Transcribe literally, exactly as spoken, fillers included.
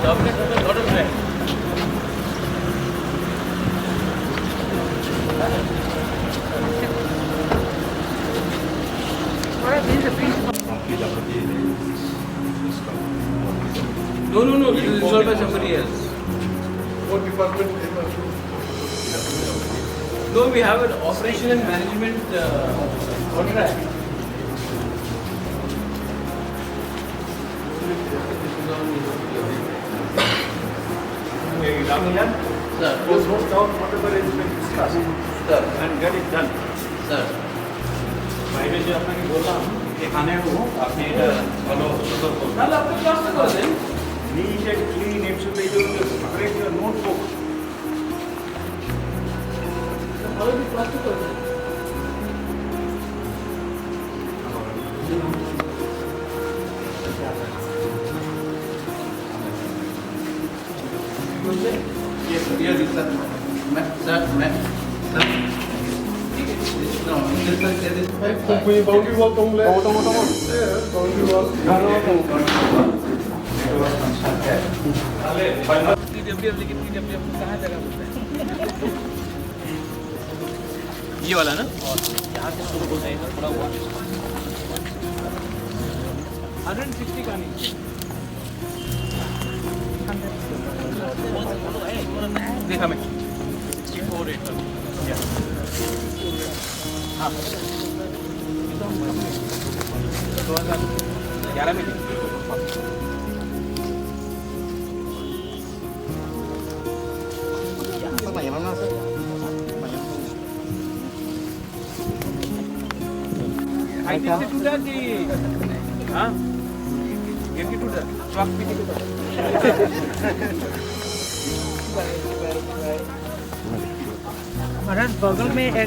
No, no, no, this is resolved by somebody else. What department? No, we have an operation and management uh, contract. Sir, just note down whatever has been discussed, sir, and get it done. Sir. বাইরে যে আপনাকে বললাম, এখানেও আপনি এটা ভালো সতর্ক। তাহলে আপনি ক্লাসটা করে দেন। Neat and clean, it should be, you have to separate your notebook. ভালো করে ক্লাসটা করে দেন। Yes, sir. Yes, sir. Ma'am, sir, ma'am, sir. No, this sir, this sir. Hey, kung pui boundary wall tong le. Tong, tong, tong. Yeah, boundary wall. T W F, लेकिन T W F कहाँ जगह बोलते हैं? ये वाला ना? और यहाँ से शुरू होता है, थोड़ा हुआ। हंड्रेड सिक्सटी का नहीं। देखा मैं। हाँ। ग्यारह में। Hai, itu sudah di, ha? Yang itu sudah. Waktu itu. Baik, baik, baik. Maharaj, bagal mein ek